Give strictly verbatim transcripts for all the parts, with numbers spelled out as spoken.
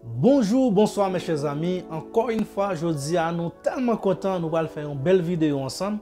Bonjou, bonswa, mes chers amis. Ankò yon fwa, jodi a, nou tèlman kontan, nou pral fè yon bèl videyo ansanm.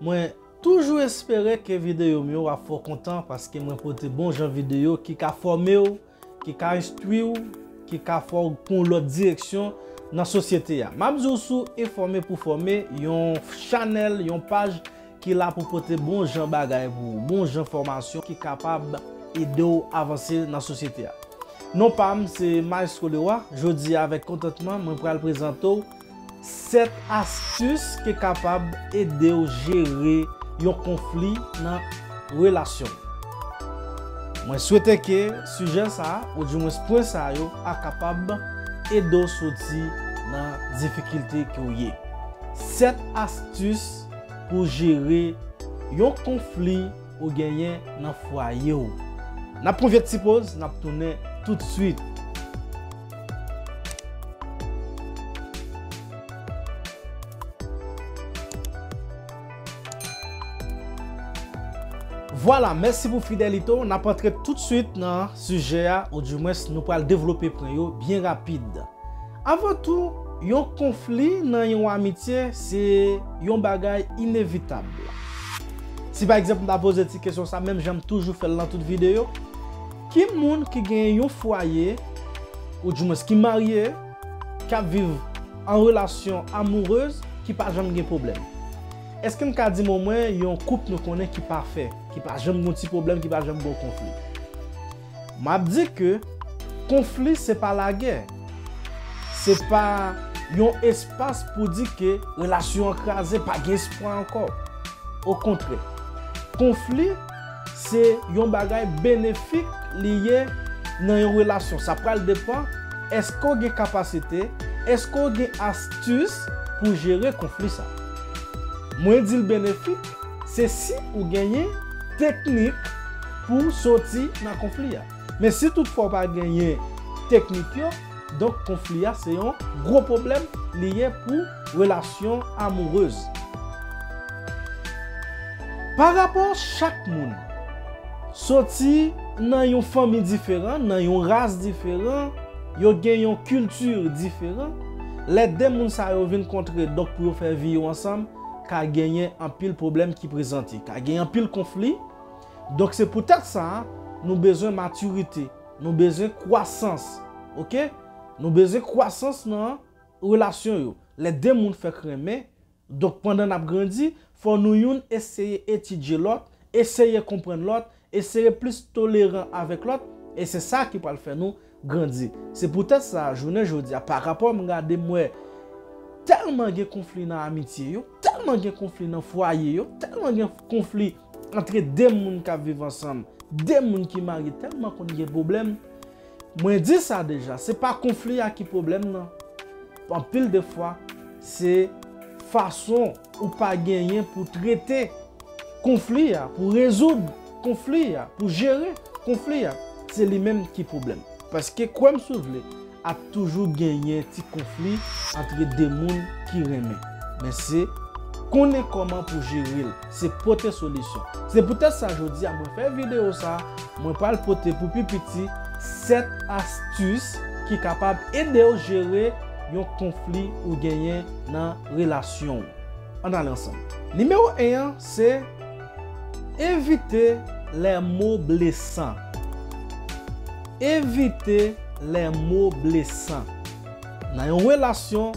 Mwen toujou espere ke videyo m yo ap fè w kontan, paske mwen pote bon jan videyo ki ka fòme w, ki ka enstwi w, ki ka fè w pran yon lòt direksyon nan sosyete a. M ap di w sou Enfòme pou Fòme, yon chanèl, yon paj ki la pou pote bon jan bagay pou ou, bon jan fòmasyon ki kapab ede w avanse nan sosyete a. Non pa m se Maestro Leroy. Jodi a, avèk kontantman, mwen pral prezante w sèt astis ki kapab ede w jere yon konfli nan relasyon w. Mwen swete ke sijè sa a, oudimwens pwen sa yo, a kapab ede w soti nan difikilte ke w ye. Sèt astis pou jere yon konfli ou genyen nan fwaye w. N ap pran yon ti poz, n ap tounen toutswit. Vwala, mèsi pou fidelite w. N ap antre toutswit nan sijè a, oudimwens nou pral devlope pwen yo byen rapid. Avan tou, yon konfli nan yon amitye se yon bagay inevitab. Si pa egzanp m ta poze ti kesyon sa, menm jan m toujou fè l nan tout videyo, ki moun ki gen yon fwaye, oudimwens ki marye, k ap viv an relasyon amourez, ki pa janm gen pwoblèm? Èske n ka di m omwen yon koup nou konnen ki pafè, ki pa janm gen ti pwoblèm, ki pa janm gen konfli? M ap di ke konfli se pa lagè. Se pa yon espas pou di ke relasyon an kraze, pa gen espwa ankò. Okontrè, konfli se yon bagay benefik li ye nan yon relasyon. Sa pral depann èske w gen kapasite, èske w gen astis pou jere konfli sa. Mwen di l benefik, se si ou genyen teknik pou w soti nan konfli a. Men si toutfwa w pa genyen teknik yo, donk konfli a se yon gwo pwoblèm li ye pou relasyon amourez. Pa rapò chak moun soti nan yon fanmi diferan, nan yon ras diferan, yo gen yon kilti diferan. Lè de moun sa yo vin kontre, donk pou yo fè vi yo ansanm, ka genyen anpil pwoblèm ki prezante, ka genyen anpil konfli. Donk se poutèt sa, nou bezwen matirite, nou bezwen kwasans, oke? Nou bezwen kwasans nan relasyon yo. Lè de moun fèk renmen, donk pandan n ap grandi, fò nou youn eseye etidye lòt, eseye konprann lòt, eseye plis toleran avèk lòt, e se sa ki pral fè nou grandi. Se poutèt sa, jounen jodi a, pa rapò m gade, m wè tèlman gen konfli nan amitye yo, tèlman gen konfli nan fwaye yo, tèlman gen konfli antre de moun k ap viv ansanm, de moun ki marye, tèlman konn gen pwoblèm. Mwen di sa deja, se pa konfli a ki pwoblèm nan. Anpil de fwa, se fason ou pa genyen pou trete konfli a, pou rezoud konfli a, pou jere konfli a, se li menm ki pwoblèm. Paske, kwè m si w vle, ap toujou genyen ti konfli antre de moun ki renmen. Men se konnen kòman pou jere l, se pote solisyon. Se poutèt sa jodi a mwen fè videyo sa, mwen pral pote pou pi piti sèt astis ki kapab ede w jere yon konfli ou genyen nan relasyon w. Ann ale ansanm. Nimewo en an, se evite lè mo blesan. Evite lè mo blesan. Nan yon relasyon,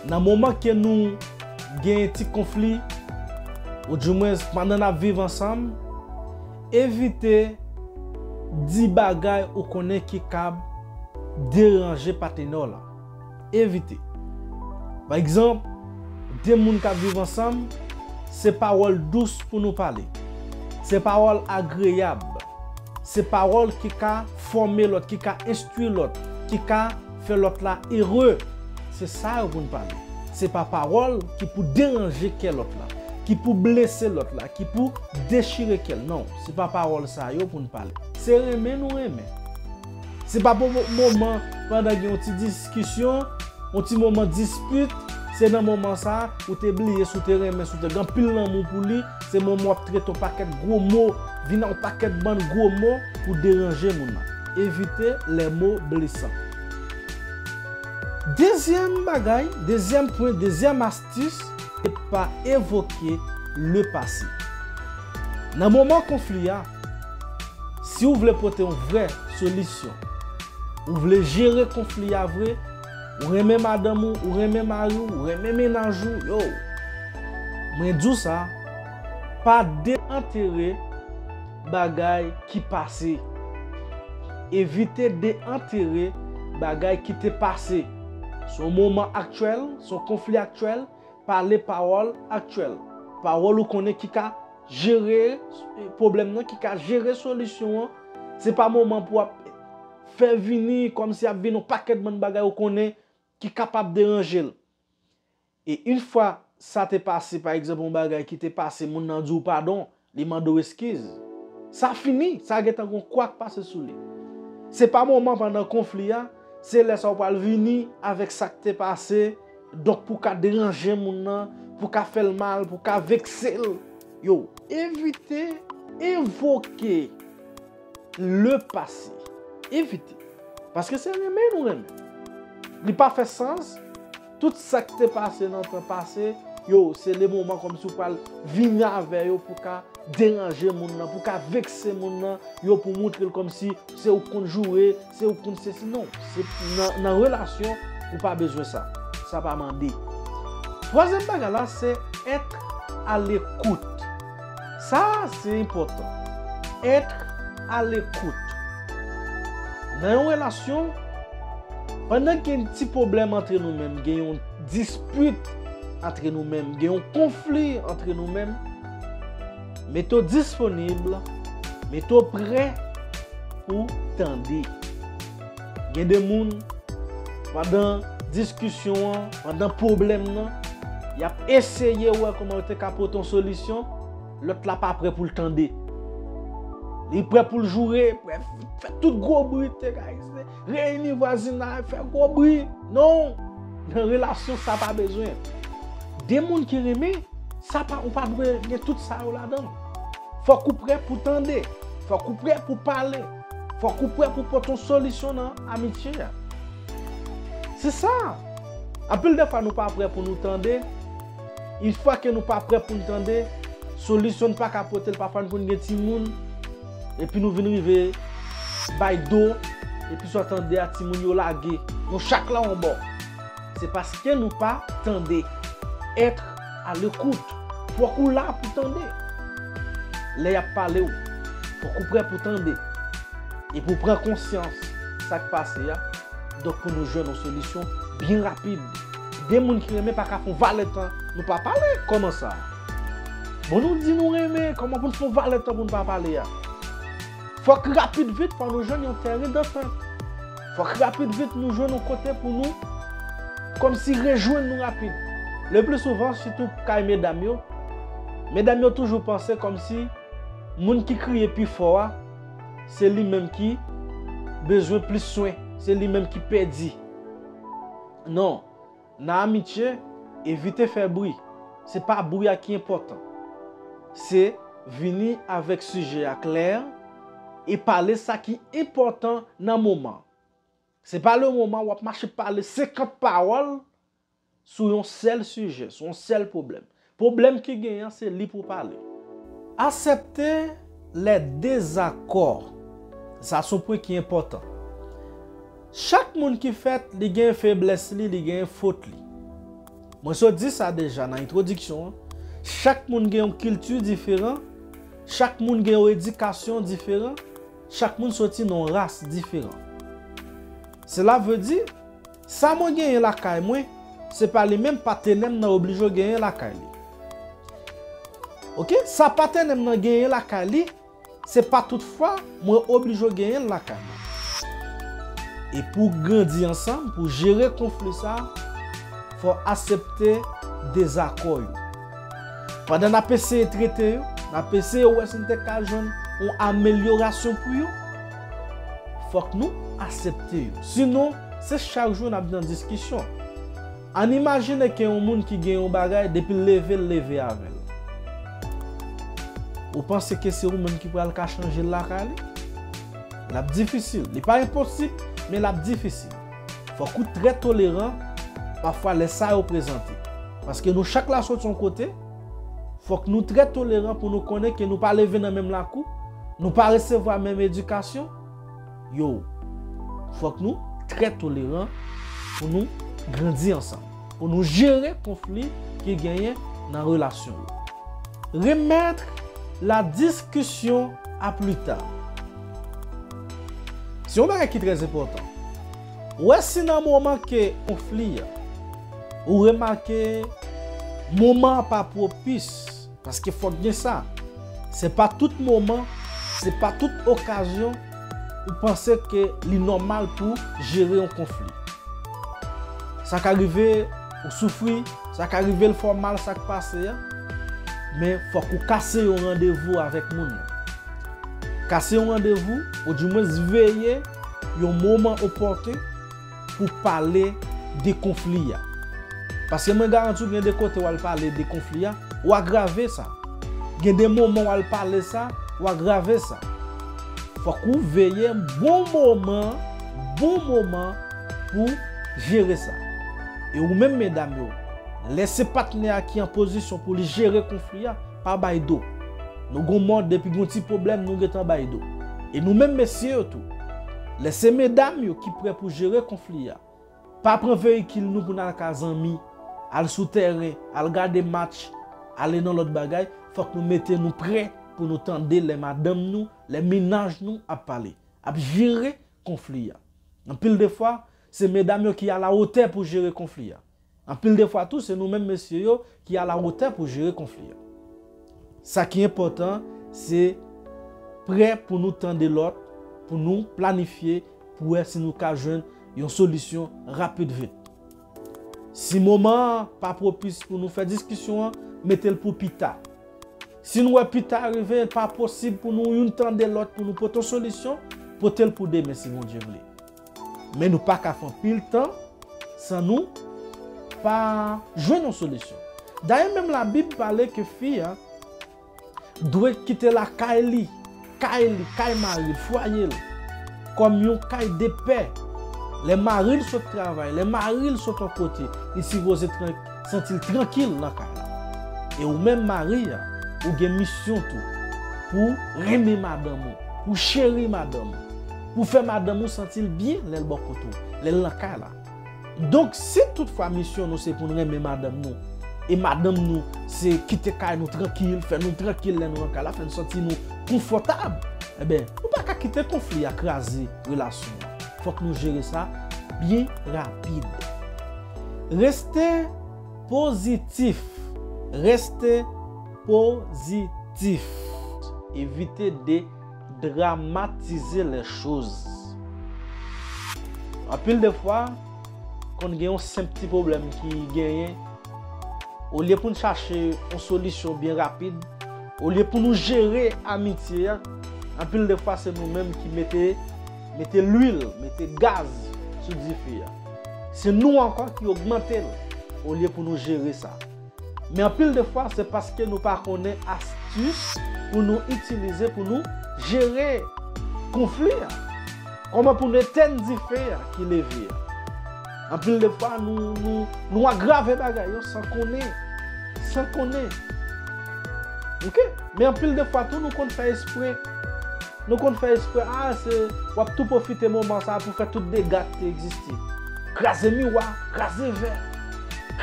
nan moman ke nou gen ti konfli, oudimwens pandan n ap viv ansanm, evite di bagay ou konnen ki kab deranje patnè w la. Evite. Pa egzanp, de moun k ap viv ansanm, se pawòl dous pou nou pale. Se pawòl agreyab. Se pawòl ki ka fòme lòt, ki ka enstwi lòt, ki ka fè lòt la ere. Se sa yo pou n pale. Se pa pawòl ki pou deranje kè lòt la, ki pou blese lòt la, ki pou dechire kè l. Non, se pa pawòl sa yo pou n pale. Se renmen nou renmen. Se pa pou mo-, moman pandan gen yon ti diskisyon, yon ti moman dispit, se nan moman sa a, ou te bliye si w te renmen, si w te gen anpil lanmou pou li, se moman w ap trete yon pakèt gwo mo, vin ak yon pakèt bann gwo mo pou deranje moun nan. Evite lè mo blesan. Dezyèm bagay, dezyèm pwen, dezyèm astis, se pa evoke le pase. Nan moman konfli a, si w vle pote yon vrè solisyon, ou vle jere konfli a vre, ou renmen madanm ou, ou renmen mari w, ou renmen mennaj ou, yo. Mwen di w sa, pa deantere bagay ki pase. Evite deantere bagay ki te pase. Se yon moman aktyèl, se yon konfli aktyèl, pale pawòl aktyèl. Pawòl ou konnen ki ka jere pwoblèm nan, ki ka jere solisyon an. Se pa moman pou w ap fè vini kòmsi ap vin yon pakèt bann bagay ou konnen ki kapab deranje l. E yon fwa sa te pase, pa egzanp, yon bagay ki te pase, moun nan di w padon, li mande w eskiz. Sa fini, sa gentan gon kwa k pase sou li. Se pa moman pandan konfli a, se lè sa w pral vini avèk sa k te pase, donk pou ka deranje moun nan, pou ka fè l mal, pou ka vekse l. Yo, evite evoke le pase. Evite. Paske se renmen nou renmen. Li pa fè sans. Tout sa k te pase nan tan pase, yo, se le moman kòmsi w pral vini avè yo pou ka deranje moun nan, pou ka vekse moun nan, yo, pou moutre l kòmsi se ou k konn joure, se ou k konn sesi. Non, se nan, nan relasyon, ou pa bezwen sa. Sa pa mande. Twazyèm bagay la, se être à l'écoute. Sa, se enpòtan. Être à l'écoute. Nan yon relasyon, pandan gen ti pwoblèm antre nou menm, gen yon dispit antre nou menm, gen yon konfli antre nou menm, mete w disponib, mete w prè pou tande. Gen de moun, pandan diskisyon an, pandan pwoblèm nan, y ap eseye wè kòman yo te ka pote yon solisyon, lòt la pa prè pou l tande. Li prè pou l joure, prè fè tout gwo bri, te ka reyini vwazinay, fè gwo bri. Non! Nan relasyon, sa pa bezwen. De moun ki renmen, sa pa, ou pa dwe gen tout sa yo ladan l. Fòk ou prè pou tande. Fòk ou prè pou pale. Fòk ou prè pou pote yon solisyon nan amitye a. Se sa. Anpil de fwa, nou pa prè pou nou tande. Yon fwa ke nou pa prè pou n tande, solisyon n pa ka pote l. Pafwa, n konn gen timoun, epi nou vin rive bay do, epi sa w tande a, timoun yo lage. Nou chak la yon bò. Se paske nou pa tande. Être à l'écoute. Fòk ou la pou tande. Lè y ap pale w, fòk ou prè pou tande. Epi w pran konsyans sa k pase a. Donk, pou nou jwenn yon solisyon byen rapid. De moun ki renmen pa ka fè yon valè tan nou pa pale. Kòman sa? Bon, nou di nou renmen, kòman pou n fè yon valè tan pou n pa pale a? Fòk rapid vit, fò nou jwenn yon teren dantant. Fòk rapid vit nou jwenn yon kote pou nou kòmsi rejwenn nou rapid. Le pli souvan, sitou kay medam yo, medam yo toujou panse kòmsi moun ki kriye pi fò a, se li menm ki bezwen plis swen, se li menm ki pèdi. Non, nan amitye, evite fè bri. Se pa bri a ki enpòtan. Se vini avèk sijè a klè e pale sa ki enpòtan nan moman. Se pa le moman w ap mache pale senkant pawòl sou yon sèl sijè, sou yon sèl pwoblèm. Pwoblèm ki genyen an, se li pou pale. Aksepte lè dezakò. Sa se yon pwen ki enpòtan. Chak moun ki fèt, li gen feblès li, li gen fot li. Mwen sot di sa deja nan entwodiksyon an. Chak moun gen yon kilti diferan, chak moun gen yon edikasyon diferan, chak moun soti nan yon ras diferan. Sela vle di, sa mwen genyen lakay mwen, se pa li menm patnè m nan oblije genyen lakay li. Oke, sa patnè m nan genyen lakay li, se pa tout fwa mwen oblije genyen l lakay mwen. E pou grandi ansanm, pou jere konfli sa, fò aksepte dezakò yo. Pandan n ap eseye trete yo, n ap eseye wè si n te ka jwenn yon amelyorasyon pou yo, fòk nou aksepte yo. Sinon, se chak jou n ap nan diskisyon. Ann imajine ke yon moun ki gen yon bagay, depi l leve, l leve avè l. Ou panse ke se ou menm ki pral ka chanje l lakay li? L ap difisil. Li pa enposib, men l ap difisil. Fòk ou trè toleran pafwa lè sa yo prezante. Paske nou chak la sot yon kote, fòk nou trè toleran pou nou konnen ke nou pa leve nan menm lakou, nou pa resevwa menm edikasyon. Yo, fòk nou trè toleran pou nou grandi ansanm, pou nou jere konfli ki genyen nan relasyon yo. Remettre la discussion à plus tard. Se yon bagay ki trè enpòtan. Ou wè si nan moman ke konfli a, ou remake moman an pa pwopis, paske fòk gen sa. Se pa tout moman, se pa tout okazyon ou panse ke li nòmal pou jere yon konfli. Sa ka rive ou soufri, sa ka rive l fè w mal sa k pase a, men fòk ou kase yon randevou avèk moun nan. Kase yon randevou, oudimwens veye yon moman opòten pou pale de konfli a. Paske mwen garanti w gen de kote w al pale de konfli a, w agrave sa. Gen de moman w al pale sa, w agrave sa. Fòk ou veye bon moman, bon moman pou jere sa. E ou menm medam yo, lè se patnè a ki an pozisyon pou li jere konfli a, pa bay do. Nou gon mòd depi gon ti pwoblèm nou gentan bay do. E nou menm mesye yo tou, lè se medam yo ki prè pou jere konfli a, pa pran veyikil nou pou n al ka zanmi, al sou tèren, al gade match, ale nan lòt bagay, fòk nou mete nou prè pou nou tande lè madanm nou, lè mennaj nou ap pale, ap jere konfli a. Anpil de fwa, se medam yo ki alawotè pou jere konfli a. Anpil de fwa tou, se nou menm mesye yo ki alawotè pou jere konfli a. Sa ki enpòtan, se prè pou nou tande lòt, pou nou planifye, pou wè si nou ka jwenn yon solisyon rapid vit. Si moman an pa pwopis pou nou fè diskisyon an, mete l pou pita. Si nou wè pita rive, pa posib pou nou youn tande lòt pou nou pote yon solisyon, pote l pou demen si Bondye vle. Men nou pa ka fè anpil tan san nou pa jwenn yon solisyon. Dayè menm Labib pale ke fi a dwe kite lakay li, kay li, kay mari l, fwaye l, kòm yon kay de pè. Lè mari l sot travay, lè mari l sot yon kote, li sipoze tran-, santi l trankil nan kay la. E ou menm mari a, ou gen misyon tou pou renmen madanm ou, pou cheri madanm ou, pou fè madanm ou santi l byen lè l bò kote w, lè l nan kay la. Donk, si toutfwa misyon nou se pou n renmen madanm nou, e madanm nou se kite kay nou trankil, fè nou trankil lè nou nan kay la, fè n santi nou konfòtab, enben, nou pa ka kite konfli a kraze relasyon an. Fòk nou jere sa byen rapid. Reste pozitif. Reste pozitif. Evite de dramatize les choses. Anpil de fwa, konn gen yon senp ti pwoblèm ki genyen, olye pou n chache yon solisyon byen rapid, olye pou nou jere amitye a, anpil de fwa se nou menm ki mete, mete lwil, mete gaz sou dife a. Se nou ankò ki ogmante l, olye pou nou jere sa. Men anpil de fwa, se paske nou pa konnen astis pou nou itilize pou nou jere konfli a. Kòman pou nou etèn dife a ki leve a. Anpil de fwa, nou, nou, nou agrave bagay yo san konnen. San konnen. Oke? Men anpil de fwa tou, nou konn fè espre. Nou konn fè espre, a, se, w ap tou pwofite moman sa a pou fè tout dega ki te egziste. Kraze miwa, kraze vè,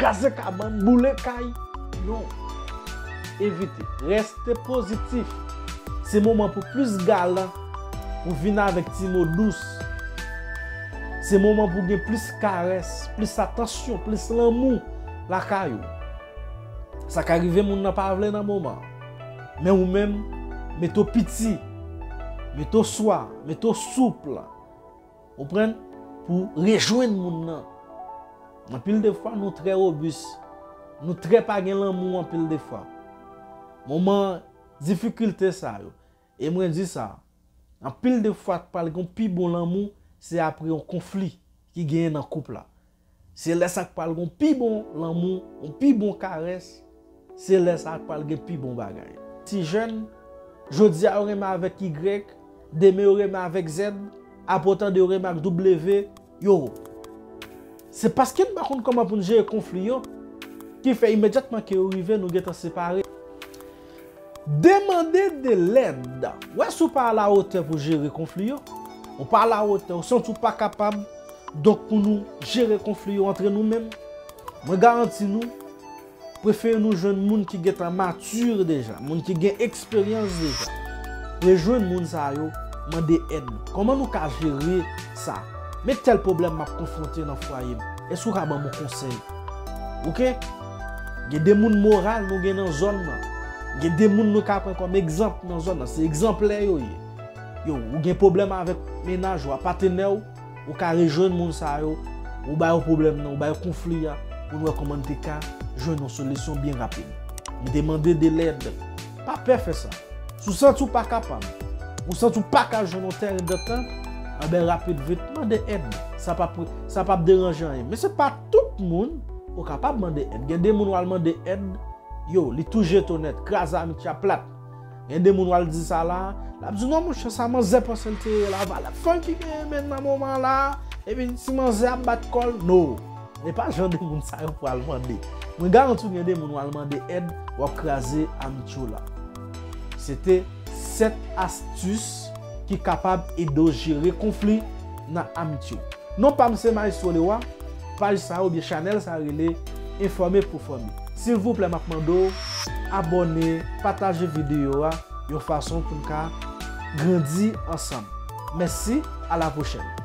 kraze kabann, boule kay. Non. Evite. Reste pozitif. Se moman pou plis galan, pou vin avèk ti mo dous. Se moman pou gen plis karès, plis atansyon, plis lanmou lakay ou. Sa ka rive moun nan pa vle nan moman an. Men ou menm, mete w piti, mete w swa, mete w soup, ou konprann, pou rejwenn moun nan. Anpil de fwa, nou trè wobis, nou trè pa gen lanmou anpil de fwa. Moman difikilte sa yo, e mwen di sa, anpil de fwa, pral gen pi bon lanmou, se apre yon konfli ki genyen nan koup la. Se lè sa k pral gen yon pi bon lanmou, yon pi bon karès, se lè sa k pral gen pi bon bagay. Ti jèn, jodi a yo renmen avèk igrèk, demen yo renmen avèk zèd, apre w tande yo renmen ak doub leve, yo. Se paske n pa konn kòman pou n jere konfli yo ki fè imedyatman ke yo rive, nou gentan separe. Demande de lèd. Wè si w pa alawotè pou jere konfli yo. Ou pa alawotè, ou santi w pa kapab. Donk pou nou jere konfli yo antre nou menm, mwen garanti nou, prefere nou jwenn moun ki gentan mati deja, moun ki gen eksperyans deja. Rejwenn moun sa yo, mande èd. Kòman nou ka jere sa? Men tèl pwoblèm m ap konfwonte nan fwaye m. Èske w ka ban m yon konsèy? Oke? Gen de moun moral nou gen nan zòn nan. Gen de moun nou ka pran kòm egzanp nan zòn nan. Se egzanplè yo ye. Yo, ou gen pwoblèm avèk mennaj ou a, patnè w, ou ka rejwenn moun sa yo, ou ba yo pwoblèm nan, ou ba yo konfli a, pou n wè kòman n te ka jwenn yon solisyon byen rapid. M demande de lèd. Pa pè fè sa. Si w santi w pa kapab, ou santi w pa ka jwenn yon tèren dantant, anben rapid vit, mande èd. Sa p ap, sa p ap deranje anyen. Men se pa tout moun ou kapab mande èd. Gen de moun w al mande èd, yo, li tou jete w nèt, kraze amitye a plat. Gen de moun w al di sa la, l ap di, "Non, monchè, sa manzè panse l te ye la, valè fanm ki genyen menm nan moman la, epi si manzè ap bat kò l, no." E pa jan de moun sa yo pou al mande. Mwen garanti w gen de moun w al mande èd, w ap kraze amitye w la. Se te sèt astis ki kapab ede w jere konfli nan amitye w. Non pa m se Maestro Lewa. Paj sa oubyen chanèl sa rele Enfòme pou Fòme. Silvouplè, m ap mande w abòne, pataje videyo a yon fason pou n ka grandi ansanm. Mèsi, a la pwochèn.